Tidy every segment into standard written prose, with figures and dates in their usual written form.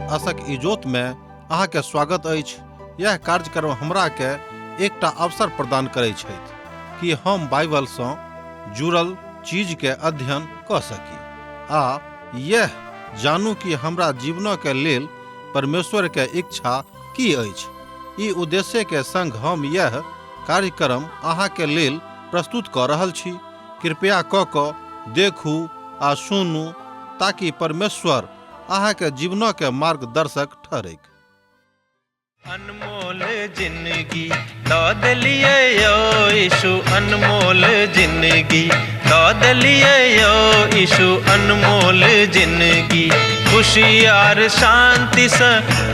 आशक इजोत में अहाँ के स्वागत अछि। यह कार्यक्रम हमरा के एकटा अवसर प्रदान करै छथि कि हम बाइबल सँ जुड़ल चीज के अध्ययन कऽ सकी आ यह जानू कि हमरा जीवन के लेल परमेश्वर के इच्छा की अछि। ई उद्देश्य के संग हम यह कार्यक्रम अहाँ के लेल प्रस्तुत कऽ रहल छी। कृपया कऽ कऽ देखू आ सुनू ताकि परमेश्वर अहाँ के जीवन के मार्गदर्शक ठहरैक। अनमोल जिंदगी दऽ देलियै यौ यीशु, अनमोल जिंदगी दऽ देलियै यौ यीशु, अनमोल जिंदगी खुशी आर शांतिसँ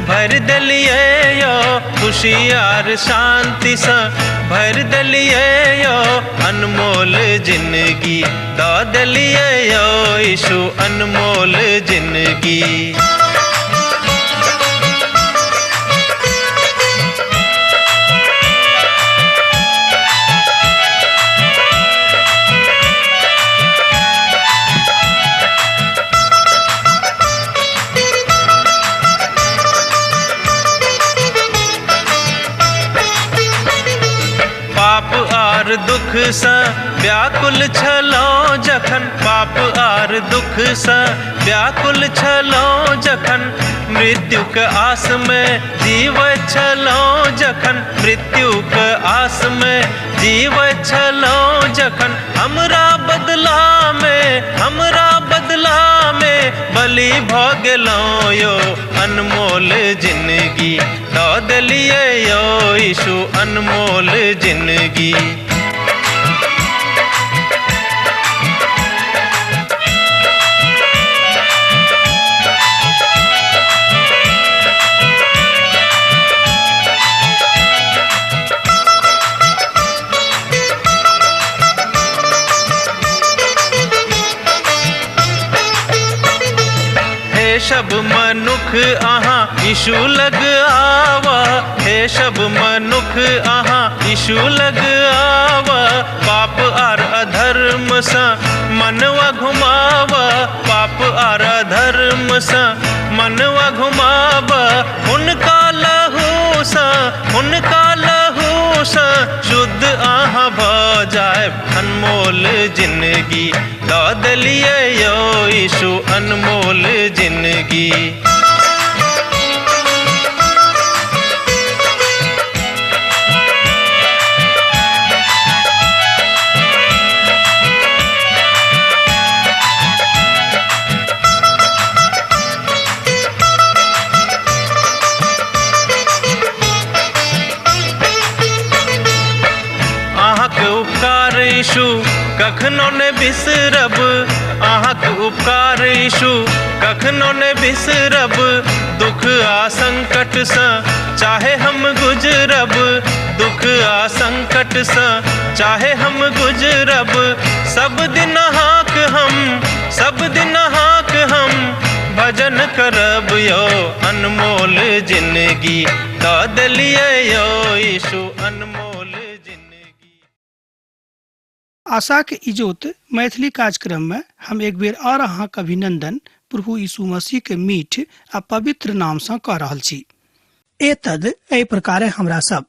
भरि देलियै यौ, खुशी आर शांतिसँ भरि देलियै यौ, अनमोल जिंदगी दऽ देलियै यौ यीशु, अनमोल जिंदगी। पाप आर दुख सँ व्याकुल छलहुँ जखन, पाप आर दुख सँ व्याकुल छलहुँ जखन, मृत्युक आस में जीवैत छलहुँ जखन, मृत्युक आस में जीवैत छलहुँ जखन, हमरा बदला में, हमरा बदला में बलि भऽ गेलहुँ यौ, अनमोल जिंदगी दऽ देलियै यौ यीशु, अनमोल जिंदगी। हे सब मनुख अहाँ यीशु लग आवा, हे सब मनुख अहाँ यीशु लग आवा, पाप आर अधर्म सँ मनवा घुमावा, पाप आर अधर्म सँ मनवा घुमावा, हुनका लहू सँ, हुनका लहू सँ शुद्ध अहाँ भऽ जायब, अनमोल जिंदगी दऽ देलियै यौ यीशु, अनमोल जिंदगी। अहाँके उपकार यीशु कखनो ने बिसरब, अहाँके उपकार यीशु कखनो ने बिसरब, दुख आ संकट सँ चाहे हम गुजरब, दुख आ संकट सँ चाहे हम गुजरब, सब दिन अहाँक हम, सब दिन अहाँक हम भजन करब यौ, अनमोल जिंदगी दऽ देलियै यौ यीशु, अनमोल जिंदगी। आशाक इजोत मैथिली कार्यक्रम में हम एक बेर और अहाँक अभिनंदन प्रभु यीशु मसीह के मीठ आ पवित्र नाम सँ कऽ रहल छी। एतद एहि प्रकारे हमरा सब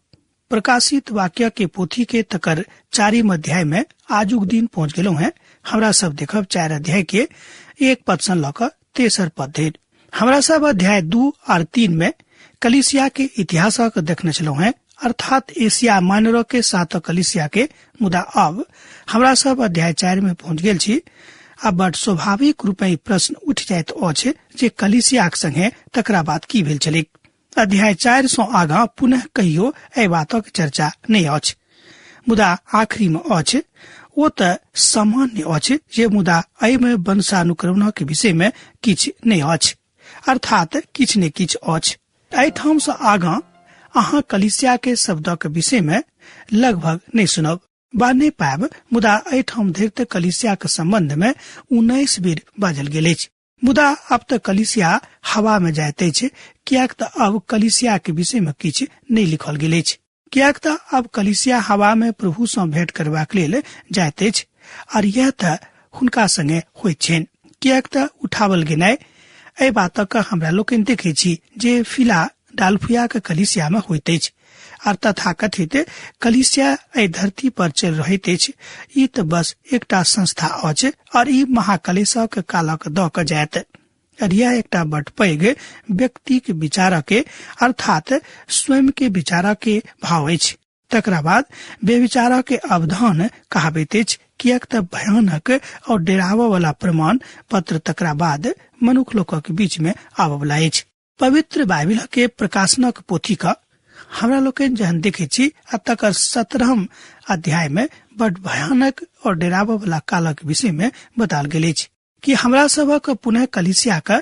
प्रकाशित वाक्य के पोथी के तकर 4 अध्याय में आजुक दिन पहुंच गेलहुँ हैं। हमरा सब देखब 4 अध्याय के 1 पद सँ लऽ कऽ 3 पद धरि। हमरा सब अध्याय 2 और 3 में कलीसिया के इतिहासक देखने छलहुँ हैं, अर्थात एशिया माइनर के 7 कलीसिया के। मुदा अब हमरा सब अध्याय 4 में पहुंच गेल छी। आ बड स्वाभाविक रूपे ई प्रश्न उठि जाइत अछि जे कलीसियाक संगे तकरा बाद की भेल छलैक। अध्याय 4 सँ आगाँ पुनः कहियो एहि बातक चर्चा नहि अछि, मुदा आखिरी में अछि। ओ तऽ सामान्य अछि जे, मुदा एहि में वंशानुक्रमणक विषय में किछु नहि अछि, अर्थात किछु ने किछु अछि। एहिठाम सँ आगाँ अहाँ कलीसिया के शब्दक विषय में लगभग नहि सुनब वा नहि पायब, मुदा एहिठाम धरि तऽ कलीसियाक संबंध में 19 बेर बाजल गेल अछि। मुदा अब तऽ कलीसिया हवा में जाइत अछि, किएक तऽ अब कलीसिया के विषय में किछु नहि लिखल गेल अछि, किएक तऽ अब कलीसिया हवा में प्रभु सँ भेंट करबाक लेल जाइत अछि, और यह तऽ हुनका संगे होइत छनि, किएक तऽ उठावल गेनाइ एहि बातक हमरा लोकनि देखै छी जे फिला डाल्फियाक कलिसिया में होइत अछि और तथाकथित कलिसिया एहि धरती पर चलि रहैत अछि। ई तऽ बस एकटा संस्था अछि और ई महाकलेशक कालक दऽ कऽ जायत। और यह एकटा बड पैघ व्यक्तिक विचार के अर्थात स्वयं के विचार के भाव अछि। तकरा बाद बेविचार के अवधान कहाबैत अछि, किएक तऽ भयानक और डराबऽ वाला प्रमाण पत्र तकरा बाद मनुख लोकक बीच में आबऽ वाला अछि। पवित्र बाइबिल के प्रकाशनक पोथी का हमरा लोकनि जहन देखे छी आ तकर 17 अध्याय में बड भयानक और डराबऽ वाला कालक विषय में बताल गेल अछि कि हमरा सबक पुनः कलिसिया के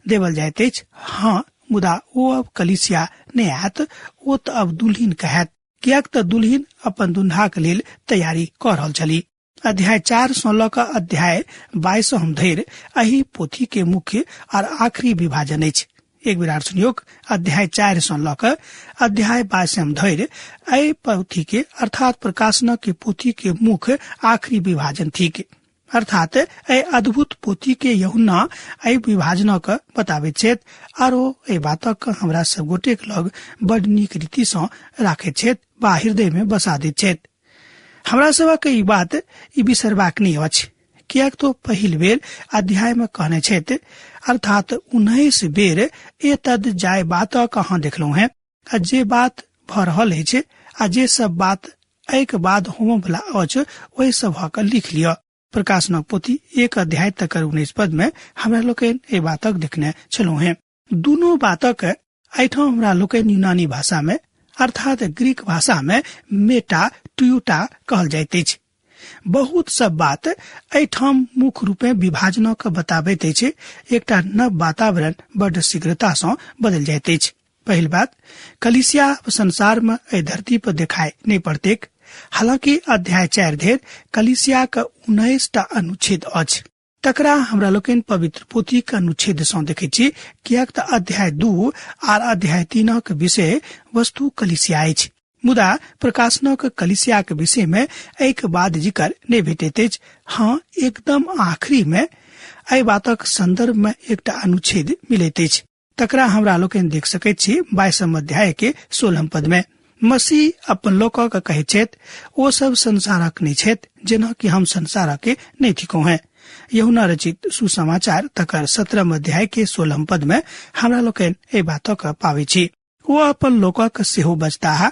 देवल जाइत अछि। हाँ, मुदा ओ अब कलिसिया नहि आयत, ओ तऽ अब दुल्हिन कहत, किएक तऽ दुल्हिन अपन दुल्हा के लेल तैयारी कऽ रहल छली। अध्याय 4 सँ लऽ कऽ अध्याय 22 धरि एहि पोथी के मुख्य और आखिरी विभाजन अछि। एक बेर आर सुनियोक, अध्याय 4 सँ लऽ कऽ अध्याय 22 धरि एहि पोथी के अर्थात प्रकाशनक के पोथी के मुख्य आखिरी विभाजन थिक। अर्थात एहि अद्भुत पोथी के यूहन्ना एहि विभाजनक बताबैत छथि आर ओ एहि बातक हमरा सब गोटेक लग बड नीक रीति सँ राखैत छथि वा हृदय में बसा दैत छथि। हमरा सबक ई बात ई बिसरबाक नहि अछि, किएक तो पहिल बेर अध्याय में कहने छथि अर्थात 19 बेर एतद जाय बात कहाँ देखलहुँ हैं आ जे बात भऽ रहल अछि आ जे सब बात एहिके बाद होमऽ वाला अछि ओहि सबहक लिख लिअ। प्रकाशनक पोथी 1 अध्याय तकर 19 पद में हमरा लोकनि एहि बातक देखने छलहुँ हैं। दुनू बातक एहिठाम हमरा लोकनि यूनानी भाषा में अर्थात ग्रीक भाषा में मेटा ट्यूटा कहल जाइत अछि। बहुत सब बात एहिठाम मुख्य रूपे विभाजनक बताबैत अछि। एकटा नव वातावरण बड शीघ्रता सँ बदलि जाइत अछि। पहिल बात, कलिसिया संसार में एहि धरती पर देखाई नहीं पड़तेक। हालांकि अध्याय 4 धरि कलिसिया के 19 टा अनुच्छेद अछि, तकरा हमरा लोकनि पवित्र पोथी के अनुच्छेद सँ देखै छी, किएक तऽ अध्याय 2 आर अध्याय 3 के विषय वस्तु कलिसिया अछि। मुदा प्रकाशनक कलिसिया के विषय में एहिके बाद जिक्र नहि भेटैत अछि। हाँ, एकदम आखिरी में एहि बातक संदर्भ में एकटा अनुच्छेद मिलैत अछि, तकरा हमरा लोकनि देख सकैत छी 22 अध्याय के 16 पद में। मसीह अपन लोकक कहैत छथि, ओ सब संसारक नहि छथि जेना कि हम संसारक नहि थिकहुँ हैं। यूहन्ना रचित सुसमाचार तकर 17 अध्याय के 16 पद में हमरा लोकनि एहि बातक पाबै छी। ओ अपन लोकक सेहो बजताह,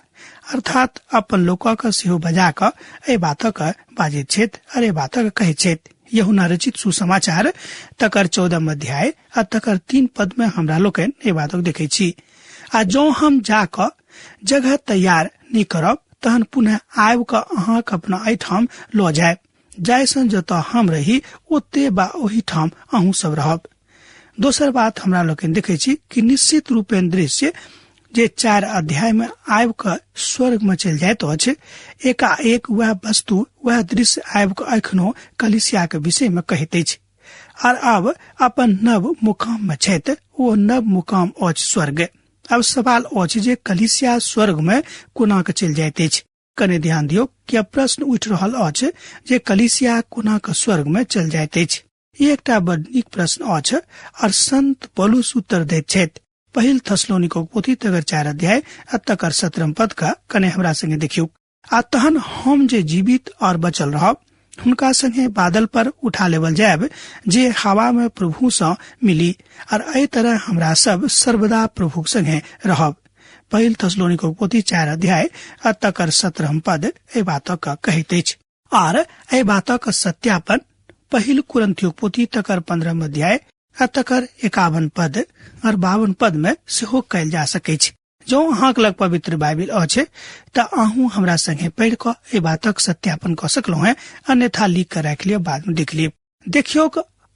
अर्थात अपन लोकक सेहो बजा कऽ एहि बातक बाजैत छथि और एहि बातक कहैत छथि। यूहन्ना रचित सुसमाचार तकर 14 अध्याय आ तकर 3 पद में हमरा लोकनि एहि बातक देखै छी। आ जँ हम जा कऽ जगह तैयार नहि करब तहन पुनः आबि कऽ अहाँक अपना एहिठाम लऽ जायब, जाहिसँ जतऽ हम रही ओते बा ओहिठाम अहूँ सब रहब। दोसर बात हमरा लोकनि देखै छी कि निश्चित रूपेण दृश्य जे 4 अध्याय में आबि कऽ स्वर्ग में चलि जाइत अछि, एकाएक वएह वस्तु वएह दृश्य आबि कऽ एखनो कलिसिया के विषय में कहैत अछि आर आब अपन नव मुकाम में छथि, ओ नव मुकाम अछि स्वर्ग। अब सवाल अछि जे कलिसिया स्वर्ग में कोना के चलि जाइत अछि। कने ध्यान दियौ कि अब प्रश्न उठि रहल अछि जे कलिसिया कोना के स्वर्ग में चलि जाइत अछि। ई एकटा बड नीक प्रश्न अछि और संत पौलुस उत्तर दैत छथि। पहिल थेसलोनिको पोथी तकर 4 अध्याय आ तकर 17 पद का कने हमरा संगे देखियौ। आ तहन हम जे जीवित और बचल रहब हुनका संगे बादल पर उठा लेवल जायब, जे हवा में प्रभु सँ मिली, और एहि तरह हमरा सब सर्वदा प्रभु संगे रहब। पहिल थेसलोनिको पोथी 4 अध्याय आ तकर 17 पद एहि बातक कहैत अछि। आर एहि बातक सत्यापन पहिल कुरिन्थियों पोथी तकर 15 अध्याय आ तकर 51 पद और 52 पद में सेहो कयल जा सकैछ। जँ अहाँक लग पवित्र बाइबिल अछि तऽ अहूँ हमरा संगे पढ़ि कऽ एहि बातक सत्यापन कऽ सकलहुँ हैं, अन्यथा लिख कऽ राखि लिअ, बाद में देख लिअ। देखियौ,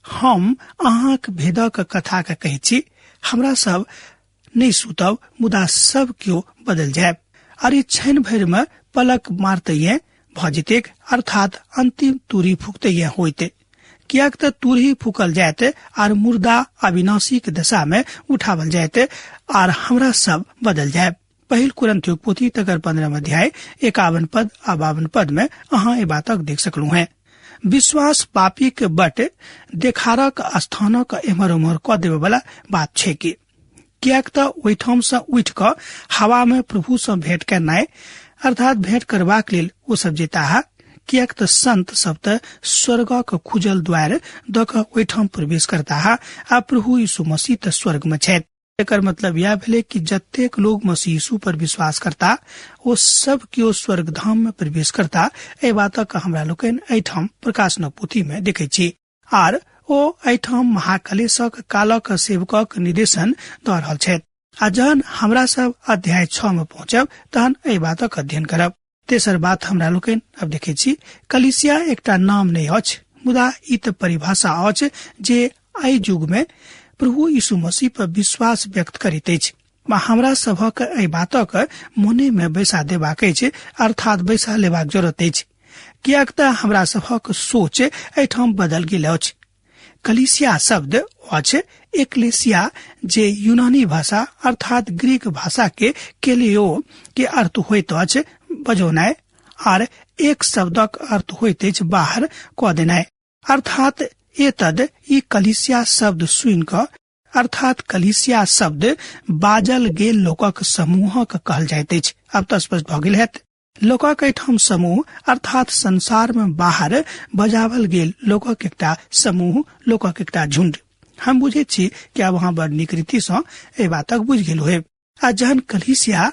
हम अहाँक भेदक कथा के कहै छी, हमरा सब नहि सुतब मुदा सब केओ बदल जायब, और ई क्षण भरि में पलक मारतैये भऽ जेतेक, अर्थात अंतिम तूरी फूकतैये होइते, किएक तऽ तूरी फूकल जायत आर मुर्दा अविनाशीक दशा में उठावल जायत आर हमरा सब बदल जायब। पहिल कुरिन्थियों पोथी तकर 15 अध्याय 51 पद आ 52 पद में अहाँ एहि बातक देख सकलहुँ हैं। विश्वास पापी के बट देखारक स्थानक एम्हर उम्हर कऽ देबय वाला बात छै कि किएक तऽ ओहिठाम से उठि कऽ हवा में प्रभु सँ भेंट करनाइ अर्थात भेंट करबाक लेल ओ सब जेताह, किएक तऽ संत सब तऽ स्वर्गक खुजल द्वार दऽ कऽ ओहिठाम प्रवेश करताह आ प्रभु यीशु मसीह तऽ स्वर्ग में छथि। एकर मतलब यह भेलै कि जतेक लोग मसीह यीशु पर विश्वास करता ओ सब केओ स्वर्ग धाम में प्रवेश करता। एहि बातक हमरा लोकनि एहिठाम प्रकाशनक पोथी में देखै छी आर ओ एहिठाम महाकलेशक कालक सेवकक निर्देशन दऽ रहल छथि। आ जहन हमरा सब अध्याय 6 में पहुँचब तहन एहि बातक अध्ययन करब। तेसर बात हमरा लोकनि अब देखै छी, कलीसिया एकटा नाम नहि अछि, मुदा ई तऽ परिभाषा अछि जे एहि युग में प्रभु यीशु मसीह पर विश्वास व्यक्त करैत अछि। हमरा सभक एहि बातक मोने में बैसा देबाक अछि, अर्थात बैसा लेबाक जरूरत अछि, किएक तऽ हमरा सभक सोच एहिठाम बदल गेल अछि। कलीसिया शब्द अछि एकलेसिया, जे यूनानी भाषा अर्थात ग्रीक भाषा के केलियो के अर्थ होइत अछि बजौनाइ, आर एक शब्दक अर्थ होइत अछि बाहर कऽ देनाइ। अर्थात एतद ई कलीसिया शब्द सुनि कऽ अर्थात कलीसिया शब्द बाजल गेल लोकक समूहक कहल जाइत अछि। आब तऽ स्पष्ट भऽ गेल हैत। लोकक एहिठाम समूह अर्थात संसार में बाहर बजावल गेल लोकक एकटा समूह, लोकक एकटा झुंड। हम बुझैत छी कि आब अहाँ बड़ नीक रीति सँ एहि बातक बुझि गेल होयब। आ जहन कलीसिया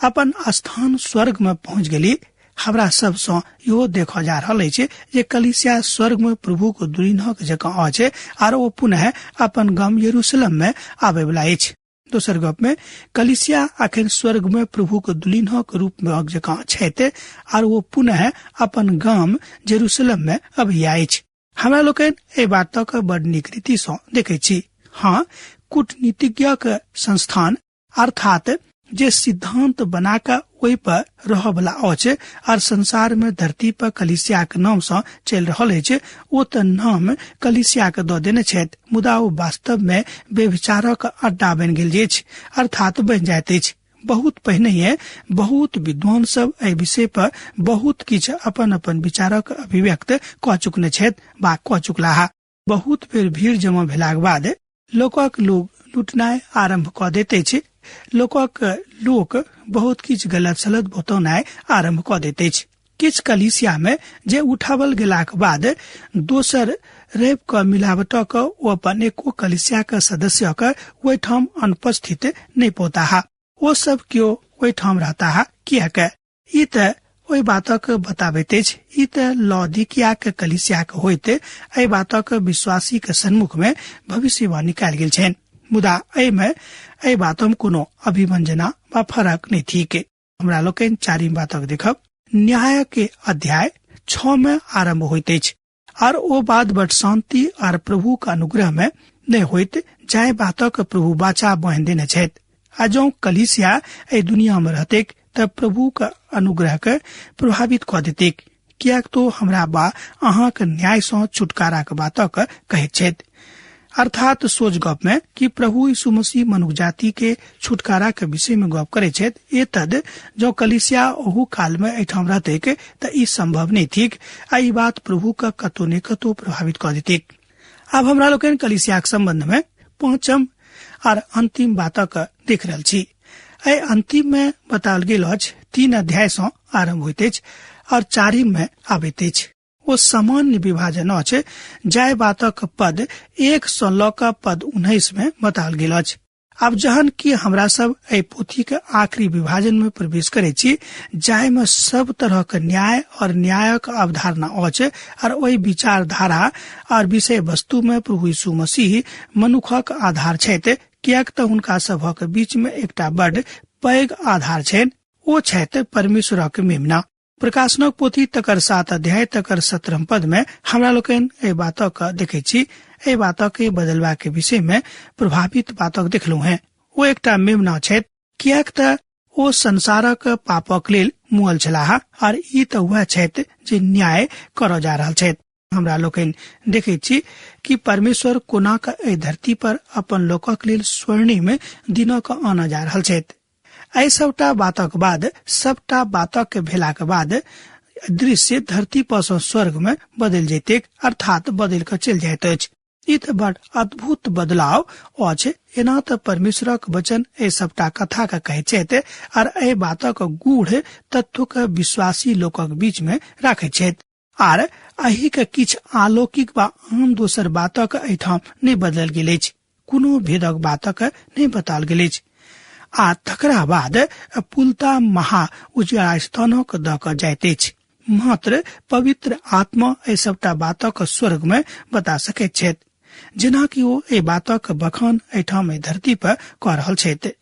अपन स्थान स्वर्ग में पहुंच गेली, हमरा सब सँ इहो देखल जा रहल अछि जे कलीसिया स्वर्ग में प्रभु के दुल्हनक जकाँ अछि आर ओ पुनः अपन गाम यरूशलेम में आबय वला अछि। दोसर गप में कलीसिया अखन स्वर्ग में प्रभु के दुल्हनक रूप में जकाँ छथि आर ओ पुनः अपन गाम जेरूशलेम में अबैया अछि। हमरा लोकनि एहि बातक बड़ नीक रीति सँ देखै छी। हाँ, कूटनीतिज्ञक संस्थान अर्थात जे सिद्धांत बना कऽ ओहि पर रहऽ वला अछि आर संसार में धरती पर कलीसियाक नाम सँ चलि रहल अछि, ओ तऽ नाम कलीसियाक दऽ देने छथि, मुदा ओ वास्तव में व्यभिचारक अड्डा बनि गेल अछि, अर्थात बनि जाइत अछि। बहुत पहिनहिए बहुत विद्वान सब एहि विषय पर बहुत किछु अपन अपन विचारक अभिव्यक्त कऽ चुकने छथि वा कऽ चुकलाह। बहुत बेर भीड़ जमा भेलाक बाद लोकक लोग लूटनाइ आरंभ कऽ दैत अछि, लोकक लोक बहुत किछु गलत सलत बतौनाइ आरंभ कऽ दैत अछि। किछु कलीसिया में जे उठावल गेलाक बाद दोसर रवि क मिलावटक ओ अपन एको कलीसिया के सदस्यक ओहिठाम अनुपस्थित नहि पौताह, ओ सब केओ ओहिठाम रहताह। किएक ई तऽ ओहि बातक बताबैत अछि, ई तऽ लौदीकियाक कलीसियाक होइत एहि बातक विश्वासी के सन्मुख में भविष्यवाणी कयल गेल छनि, मुदा एहिमे एहि बातमे कोनो अभिव्यंजना वा फरक नहि थिक। हमरा लोकनि चारिम बातक देखब। न्याय के अध्याय 6 में आरंभ होइत अछि आर ओ बात बड शांति आर प्रभु के अनुग्रह में नहि होइत जाहि बातक प्रभु वाचा बान्हि देने छथि। आ जौं कलीसिया एहि दुनिया में रहतैक तऽ प्रभु के अनुग्रह के प्रभावित कऽ देतैक, किएक तो हमरा बा अहाँक न्याय सँ छुटकारा के बातक कहैत छथि। अर्थात सोच गप में कि प्रभु यीशु मसीह मनुख जाति के छुटकारा के विषय में गप करे छथि, एतद जँ कलीसिया ओहू काल में एहिठाम रहतैक तऽ ई संभव नहि थिक आ ई बात प्रभु के कतौ ने कतौ प्रभावित कऽ देतैक। आब हमरा लोकनि कलीसियाक संबंध में पांचम आर अंतिम बातक देख रहल छी। एहि अंतिम में बताओल गेल अछि 3 अध्याय सँ आरंभ होइत अछि और 4 में आबैत अछि। ओ सामान्य विभाजन अछि जाहि बातक पद 1 सँ लऽ कऽ पद 19 में बताओल गेल अछि। आब जहन कि हमरा सब एहि पोथी के आखिरी विभाजन में प्रवेश करै छी जाहि में सब तरह के न्याय और न्यायक अवधारणा अछि और ओहि विचारधारा और विषय वस्तु में प्रभु यीशु मसीह मनुखक आधार छथि, किएक तऽ हुनका सभक बीच में एकटा बड पैघ आधार छनि, ओ छथि परमेश्वरक मेमना। प्रकाशनक पोथी तकर 7 अध्याय तकर 17 पद में हमरा लोकनि एहि बातक देखै छी। एहि बातक बदलबा के विषय में प्रभावित बातक देखलहुँ हैं। ओ एकटा मेमना छथि, किएक तऽ ओ संसारक पापक लेल मुअल छलाह आर ई तऽ वएह छथि जे न्याय करऽ जा रहल छथि। हमरा लोकनि देखै छी कि परमेश्वर कोना कऽ एहि धरती पर अपन लोकक लेल स्वर्णिम दिनक आनऽ जा रहल छथि। एहि सबटा बातक बाद, सबटा बातक भेलाक बाद दृश्य धरती पर सँ स्वर्ग में बदलि जैतेक, अर्थात बदलि कऽ चलि जाइत अछि। ई तऽ बड़ अद्भुत बदलाव अछि। एना तऽ परमेश्वरक वचन एहि सबटा कथा के कहैत छथि आर एहि बातक गूढ़ तत्व के विश्वासी लोकक बीच में राखैत छथि आर एहि के किछु अलौकिक वा आन दोसर बातक एहिठाम नहि बदलल गेल अछि, कोनो भेदक बातक नहि बताओल गेल अछि। आ तकरा बाद पुलता महा उजियारा स्थानक दऽ कऽ जाइत अछि। मात्र पवित्र आत्मा एहि सबटा बातक स्वर्ग में बता सकैत छथि, जेनाकि ओ एहि बातक बखान एहिठाम एहि धरती पर कऽ रहल छथि।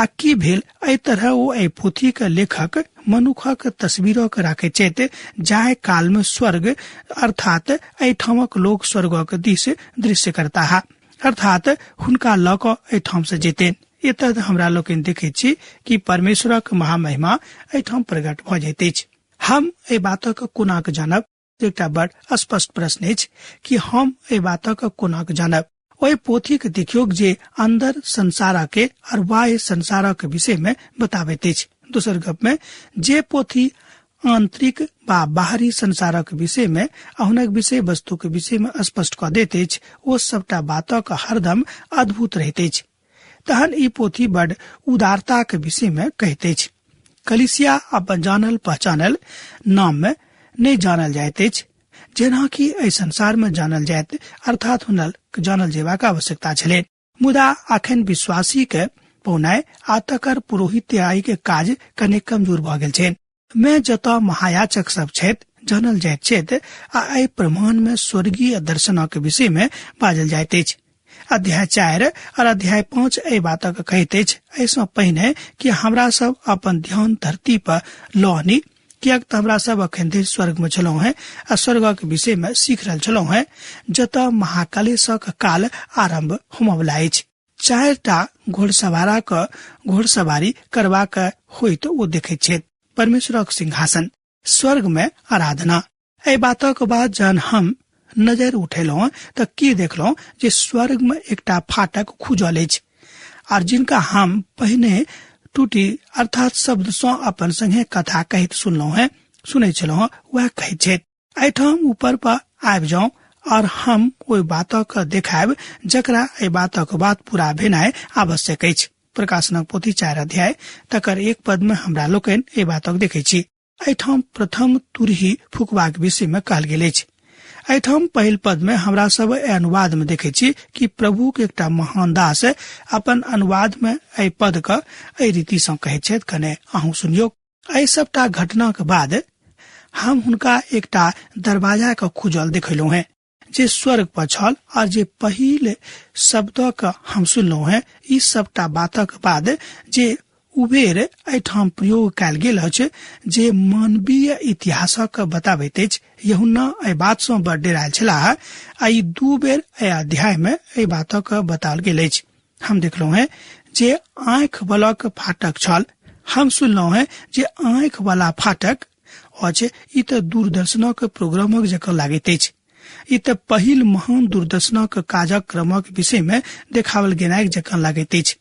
आ की भेल, एहि तरह ओ एहि पोथी के लेखक मनुखक तस्वीरक राखैत छथि जाहि काल में स्वर्ग अर्थात एहिठामक लोक स्वर्गक दिस दृश्य करताह, अर्थात हुनका लऽ कऽ एहिठाम से जेतनि। एतऽ हमरा लोकनि देखैत छी कि परमेश्वरक महामहिमा एहिठाम प्रकट भऽ जाइत अछि। हम एहि बातक कोना कऽ जानब, एकटा बड़ स्पष्ट प्रश्न अछि कि हम एहि बातक कोना कऽ जानब। ओहि पोथीक देखियौक जे अंदर संसार के और बाह्य संसारक विषय में बताबैत अछि। दोसर गप में जे पोथी आंतरिक वा बाहरी संसारक विषय में आ हुनक विषय वस्तु के विषय में स्पष्ट कऽ दैत अछि, ओ सबटा बातक हरदम अद्भुत रहैत अछि। तहन ई पोथी बड़ उदारताक विषय में कहैत अछि। कलिसिया अपन जानल पहचानल नाम में नहि जानल जाइत अछि, जेनाकि एहि संसार में जानल जाइत, अर्थात हुनक जानल जेबाक आवश्यकता छलै। मुदा अखन विश्वासी के पौनाइ आ तकर पुरोहित्याई के काज कने कमजोर भऽ गेल छै। में जतऽ महायाचक सब छथि जानल जाइत छथि आ एहि प्रमाण में स्वर्गीय दर्शनक विषय में बाजल जाइत अछि। अध्याय 4 और अध्याय 5 एहि बातक कहैत अछि। एहिसँ पहिने कि हमरा सब अपन ध्यान धरती पर लऽ आनी, किएक तऽ हमरा सब अखन धरि स्वर्ग में छलहुँ हेँ आ स्वर्गक विषय में सीख रहल छलहुँ हेँ, जतऽ महाकलेशक काल आरंभ होमयवला अछि। 4 घोड़सवाराक घोड़सवारी करबाक होइत ओ देखैत छथि। परमेश्वरक सिंहासन, स्वर्ग में आराधना। एहि बातक बाद जहन हम नजर उठेलहुँ तऽ की देखलहुँ जे स्वर्ग में एकटा फाटक खुजल अछि आर जिनका हम पहिने टूटी अर्थात शब्द सँ अपन संगे कथा कहैत सुनलहुँ हेँ, सुनै छलहुँ, वएह कहैत छथि, एहिठाम ऊपर पर आबि जाउ और हम ओहि बातक देखायब जकरा एहि बातक बात पूरा भेनाइ आवश्यक अछि। प्रकाशनक पोथी 4 अध्याय तकर 1 पद में हमरा लोकनि एहि बातक देखै छी। एहिठाम प्रथम तुरही फुकबाक विषय में कहल गेल अछि। एहिठाम पहिल पद में हमरा सब एहि अनुवाद में देखै छी कि प्रभु के एकटा महान दास अपन अनुवाद में एहि पद के एहि रीति सँ कहैत छथि, कने अहूँ सुनियौ। एहि सबटा घटनाक बाद हम हुनका एकटा दरवाजा के खुजल देखलहुँ हेँ जे स्वर्ग पर छल और जे पहिल शब्दक हम सुनलहुँ हेँ। ई सबटा बातक बाद जे उबेर एहिठाम प्रयोग कयल गेल अछि जे मानवीय इतिहासक बताबैत अछि। यूहन्ना एहि बात सँ बड़ डेरायल छलाह आ ई 2 बेर एहि अध्याय में एहि बातक बताओल गेल अछि। हम देखलहुँ हेँ जे आँखि बलक फाटक छल। हम सुनलहुँ हेँ जे आँखि वाला फाटक अछि। ई तऽ दूरदर्शनक प्रोग्रामक जकाँ लागैत अछि। ई तऽ पहिल महान दूरदर्शनक कार्यक्रमक विषय में देखाओल गेनाइ जकाँ लागैत अछि।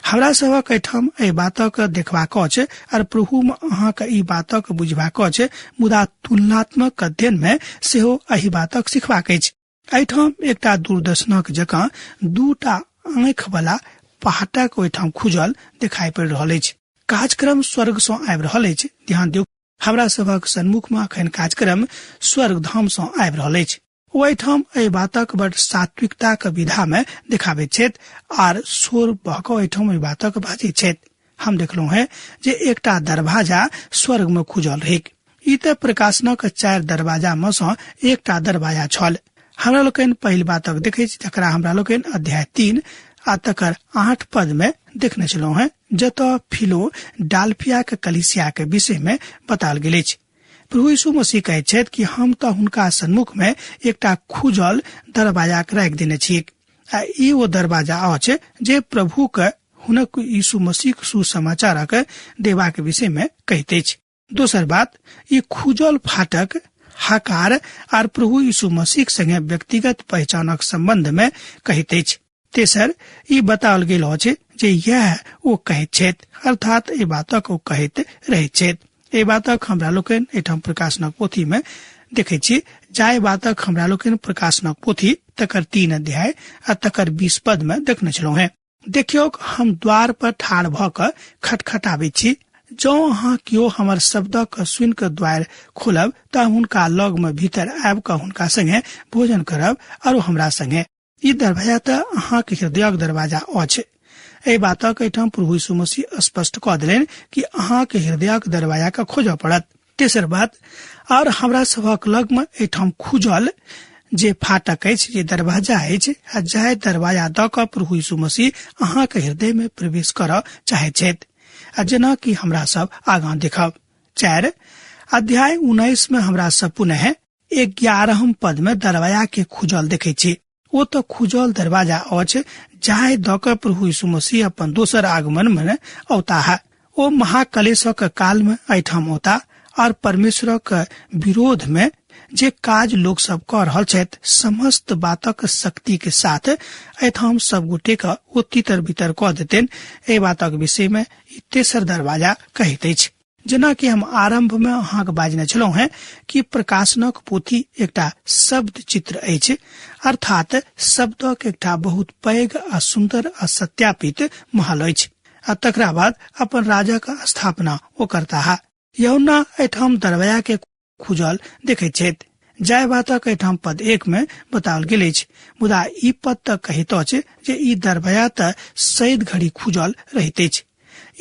हमरा सभक एहिठाम एहि बातक देखबाक अछि और प्रभु में अहाँक ई बातक बुझबाक अछि, मुदा तुलनात्मक अध्ययन में सेहो एहि बातक सिखबाक अछि। एहिठाम एकटा दूरदर्शनक जकाँ 2 आँखि वाला फाटक ओहिठाम खुजल देखाइ पड़ि रहल अछि। कार्यक्रम स्वर्ग सँ आबि रहल अछि। ध्यान दियौ, हमरा सभक सन्मुख में अखन कार्यक्रम स्वर्ग धाम सँ आबि रहल अछि। ओ एहिठाम एहि बातक बड़ सात्विकताक विधा में देखाबैत छथि आर शोर भऽ कऽ एहिठाम एहि बातक बाजैत छथि। हम देखलहुँ हेँ जे एकटा दरवाजा स्वर्ग में खुजल रहैक। ई तऽ प्रकाशनक 4 दरवाजा में सँ एकटा दरवाजा छल। हमरा लोकनि पहिल बातक देखै छी जकरा हमरा लोकनि अध्याय 3 आ तकर 8 पद में देखने छलहुँ हेँ, जतऽ फिलो डाल्फियाक कलिसियाक विषय में बताओल गेल अछि। प्रभु यीशु मसीह कहैत छथि कि हम तऽ हुनका सन्मुख में एकटा खुजल दरवाजा राखि देने छी आ ई ओ दरवाजा अछि जे प्रभु के हुनक यीशु मसीह सुसमाचारक देबाक विषय में कहैत अछि। दोसर बात, ई खुजल फाटक हकार आर प्रभु यीशु मसीह संगे व्यक्तिगत पहचानक संबंध में कहैत अछि। तेसर, ई बताओल गेल अछि जे यैह ओ कहैत छथि, अर्थात एहि बातक ओ कहैत रहैत छथि। एहि बातक हमरा लोकनि एहिठाम प्रकाशनक पोथी में देखै छी। जाहि बातक हमरा लोकनि प्रकाशनक पोथी तकर 3 अध्याय आ तकर 20 पद में देखने छलहुँ हेँ। देखियौ, हम द्वार पर ठाढ़ भऽ कऽ खटखटाबै छी। जँ अहाँ केओ हमर शब्दक सुनि कऽ द्वार खोलब तऽ हम हुनका लग में भीतर आबि कऽ हुनका संगे भोजन करब आरो हमरा संगे। ई दरवाजा तऽ अहाँके हृदयक दरवाजा अछि। एहि बातक एहिठाम प्रभु यीशु मसीह स्पष्ट कऽ देलनि कि अहाँके हृदयक दरवाजा के खोजऽ पड़त। तेसर बात, और हमरा सभक लग में एहिठाम खुजल जे फाटक अछि, जे दरवाजा अछि, आ जाहि दरवाजा दऽ कऽ प्रभु यीशु मसीह अहाँके हृदय में प्रवेश करऽ चाहैत छथि, आ जेना कि हमरा सब आगाँ देखब। 4 अध्याय 19 में हमरा सब पुनः 11 पद में दरवाजा के खुजल देखै छी। ओ तऽ खुजल दरवाजा अछि जाहि दऽ कऽ प्रभु यीशु मसीह अपन दोसर आगमन में औताह। ओ महाकलेशक काल में एहिठाम औता और परमेश्वरक विरोध में जे काज लोक सब कऽ रहल छथि समस्त बातक शक्ति के साथ एहिठाम सब गोटे के ओ तितर बितर कऽ देतनि। एहि बातक विषय में ई तेसर दरवाजा कहैत अछि। जेना कि हम आरंभ में अहाँके बाजने छलहुँ हेँ कि प्रकाशनक पोथी एकटा शब्द चित्र अछि, अर्थात शब्दक एकटा बहुत पैघ आ सुन्दर आ सत्यापित महल अछि, आ तकरा बाद अपन राजक स्थापना ओ करताह। यूहन्ना एहिठाम दरवाजा के खुजल देखैत छथि, जाहि बातक एहिठाम पद 1 में बताओल गेल अछि। मुदा ई पद तऽ कहैत अछि जे ई दरवाजा तऽ सैद घड़ी खुजल रहैत अछि।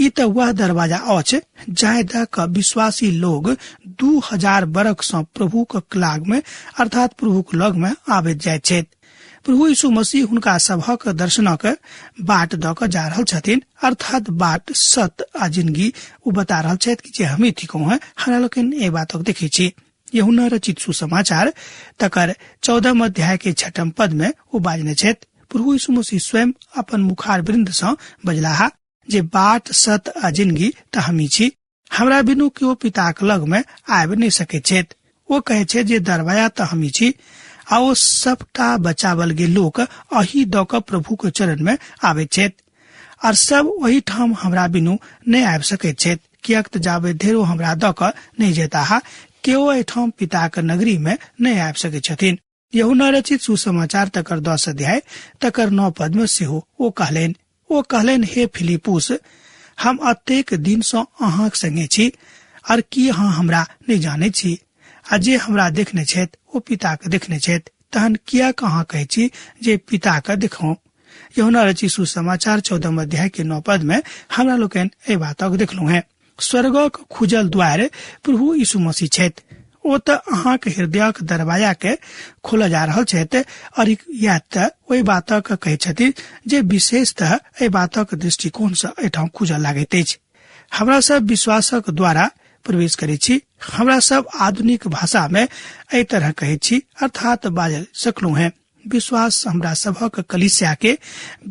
ई तऽ वह दरवाजा अछि जाहि दऽ कऽ विश्वासी लोग 2000 बरख सँ प्रभुक लाग में, अर्थात प्रभुक लग में आबैत जाइत छथि। प्रभु यीशु मसीह हुनका सभक दर्शनक बाट दऽ कऽ जा रहल छथिन, अर्थात बाट सत्य आ जिंदगी ओ बता रहल छथि कि जे हमी थिकहुँ हैं। हमरा लोकनि एहि बातक देखै छी। यूहन्ना रचित सुसमाचार तकर 14 अध्याय के 6 पद में ओ बाजने छथि, प्रभु यीशु मसीह स्वयं अपन मुखार वृंद सँ बजलाह जे बाट सत्य आ जिंदगी तऽ हमी छी, हमरा बिनु केओ पिताक लग में आबि नहि सकैत छथि। ओ कहै छै जे दरवाजा तऽ हमी छी, आ ओ सबटा बचावल गेल लोक अही दऽ कऽ प्रभु के चरण में आबैत छथि, और सब ओहि ठाम हमरा बिनु नहि आबि सकैत छथि, किएक तऽ जाबे धरि ओ हमरा दऽ कऽ नहि जेताह केओ एहिठाम पिताक नगरी में नहि आबि सकैत छथिन। यूहन्ना रचित सुसमाचार तकर 10 अध्याय तकर 9 पद में सेहो ओ कहलनि, हे फिलिपुस, हम अतेक दिन सँ अहाँक संगे छी, और की अहाँ हमरा नहि जानै छी? आ जे हमरा देखने छथि ओ पिता के देखने छथि, तहन किएक अहाँ कहै छी जे पिता के देखौ? यूहन्ना रचित सुसमाचार 14 अध्याय के 9 पद में हमरा लोकनि एहि बातक देखलहुँ हेँ। स्वर्गक खुजल द्वार प्रभु यीशु मसीह छथि। ओ तऽ अहाँक हृदयक दरवाजा के खोलऽ जा रहल छथि, और इएह तऽ ओहि बातक कहै छथिन जे विशेषतः एहि बातक दृष्टिकोण सँ एहिठाम खुजऽ लागैत अछि। हमरा सब विश्वासक द्वारा प्रवेश करै छी। हमरा सब आधुनिक भाषा में एहि तरह कहै छी, अर्थात बाजल सकलहुँ हेँ। विश्वास हमरा सभक कलीसिया के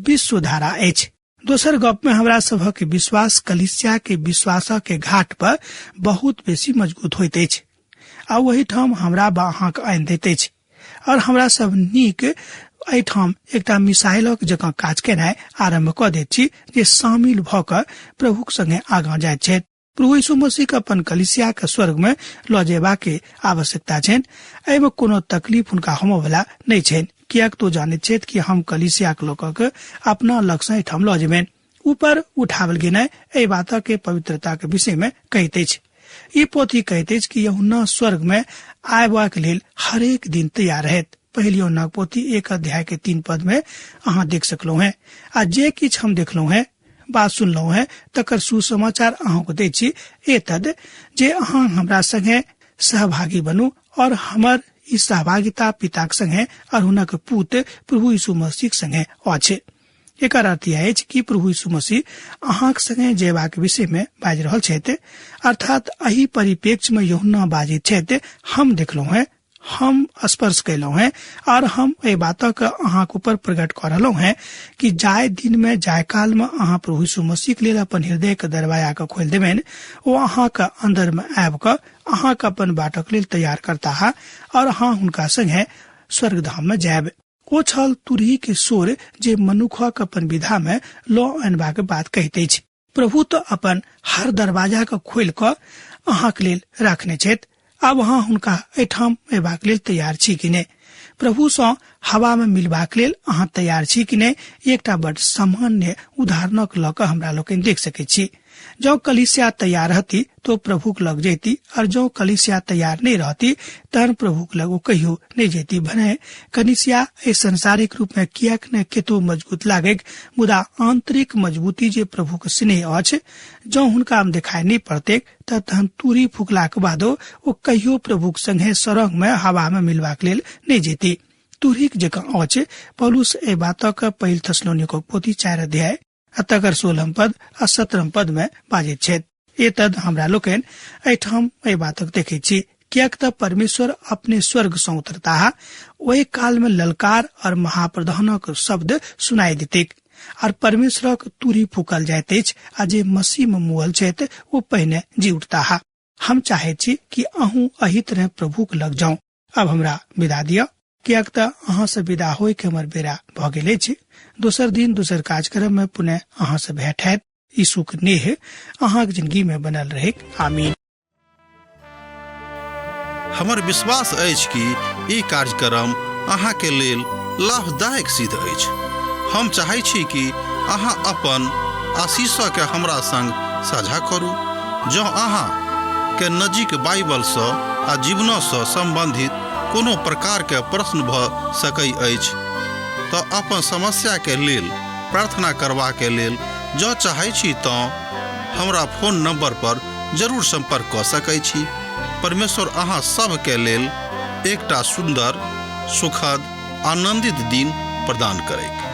विश्वधारा अछि। दोसर गप में हमरा सभक विश्वास कलीसिया के विश्वासक के घाट पर बहुत बेसी मजबूत होइत अछि, आ ओहिठाम हमरा बा अहाँक आनि दैत अछि, और हमरा सब नीक एहिठाम एकटा मिसाइलक जकाँ काज केनाइ आरम्भ कऽ दैत छी जे शामिल भऽ कऽ प्रभुक संगे आगाँ जाइत छथि। प्रभु यीशु मसीह के अपन कलीसिया के स्वर्ग में लऽ जेबाक के आवश्यकता छनि। एहिमे कोनो तकलीफ हुनका होमय वला नहि छनि, किएक तो जानैत छथि कि हम कलीसिया के लोकक अपना लग सँ एहिठाम लऽ जेबनि। ऊपर उठावल गेनाइ एहि बातक के पवित्रता के विषय में कहैत अछि। ई पोथी कहैत अछि कि यूहन्ना स्वर्ग में आयबाक लेल हरेक दिन तैयार रहैत। पहिल यूहन्नाक पोथी 1 अध्याय के 3 पद में अहाँ देख सकलहुँ हेँ, आ जे किछु हम देखलहुँ हेँ, बात सुनलहुँ हेँ, तकर सुसमाचार अहाँके दै छी, एतद जे अहाँ हमरा संगे सहभागी बनू और हमर ई सहभागिता पिताक संगे और हुनक पुत प्रभु यीशु मसीहक संगे अछि। एकर अर्थ इएह अछि कि प्रभु यीशु मसीह अहाँक संगे जेबाक विषय में बाजि रहल छथि, अर्थात एहि परिप्रेक्ष्य में यूहन्ना बाजैत छथि, हम देखलहुँ हेँ, हम स्पर्श कयलहुँ हेँ और हम एहि बातक अहाँक ऊपर प्रकट कऽ रहलहुँ हेँ कि जाय दिन में जाय काल में अहाँ प्रभु यीशु मसीह के लेल अपन हृदय के दरवाजा के खोलि देबनि, ओ अहाँक अंदर में आबि कऽ अहाँक अपन बाटक लेल तैयार करताह और अहाँ हुनका संगे स्वर्गधाम में जायब। ओ छल तुरही के स्वर जे मनुखक अपन विधा में लऽ अनबाक बात कहैत अछि। प्रभु तऽ अपन हर दरवाजा के खोलि कऽ अहाँके लेल राखने छथि। आब अहाँ हुनका एहिठाम अयबाक लेल तैयार छी कि नहि? प्रभुसँ हवामे मिलबाक लेल अहाँ तैयार छी कि नहि? एकटा बड सामान्य उदाहरणक लऽ कऽ हमरा लोकनि देख सकैत छी। जँ कलीसिया तैयार रहती तो प्रभुक लग जैती, और जँ कलीसिया तैयार नहीं रहती तहन प्रभुक लग ओ कहियो नहीं जैती। भने कलीसिया एहि संसारिक रूप में किएक ने केतो मजबूत लागेक, मुदा आंतरिक मजबूती जे प्रभुक स्नेह अछि जँ हुनका में देखाई नहीं पड़तेक त तहन तूरी फुकलाक बादो ओ कहियो प्रभुक संगे सरंग में हवा में मिलबाक लेल नहीं जेती। तुरीक जकाँ अछि। पौलुस एहि बातक पहिल थेसलोनिको पोथी 4 अध्याय आ तकर 16 पद आ 17 पद में बाजैत छथि। एतद हमरा लोकनि एहिठाम एहि बातक देखैत छी, किएक त परमेश्वर अपने स्वर्ग सँ उतरताह, ओहि काल में ललकार और महाप्रधानक शब्द सुनाई देतैक और परमेश्वरक तुरी फूकल जाइत अछि आ जे मसीह में मुअल छथि ओ पहिने जी उठताह। हम चाहैत छी कि अहूँ एहि तरह प्रभुक लग जाउ। अब हमरा विदा दिअ, किएक त अहाँ से विदा होय के हमर बेरा भऽ गेल अछि। दोसर दिन दोसर कार्यक्रम में पुनः अहाँ से भेंट हैत। यीशुक नेह अहाँक जिंदगी में बनल रहेक। आमीन। हमर विश्वास अछि कि ई कार्यक्रम अहाँके लेल लाभदायक सिद्ध अछि। हम चाहै छी कि अहाँ अपन आशीषके हमरा संग साझा करू। जँ अहाँ के नजीक बाइबलसँ आ जीवनसँ सम्बन्धित कोनो प्रकारके प्रश्न भऽ सकै अछि तऽ अपन समस्याके लेल प्रार्थना करबाके लेल जँ चाहै छी तँ हमरा फोन नंबर पर जरूर संपर्क कऽ सकै छी। परमेश्वर अहाँ सभके लेल एकटा सुन्दर, सुखद, आनंदित दिन प्रदान करैक।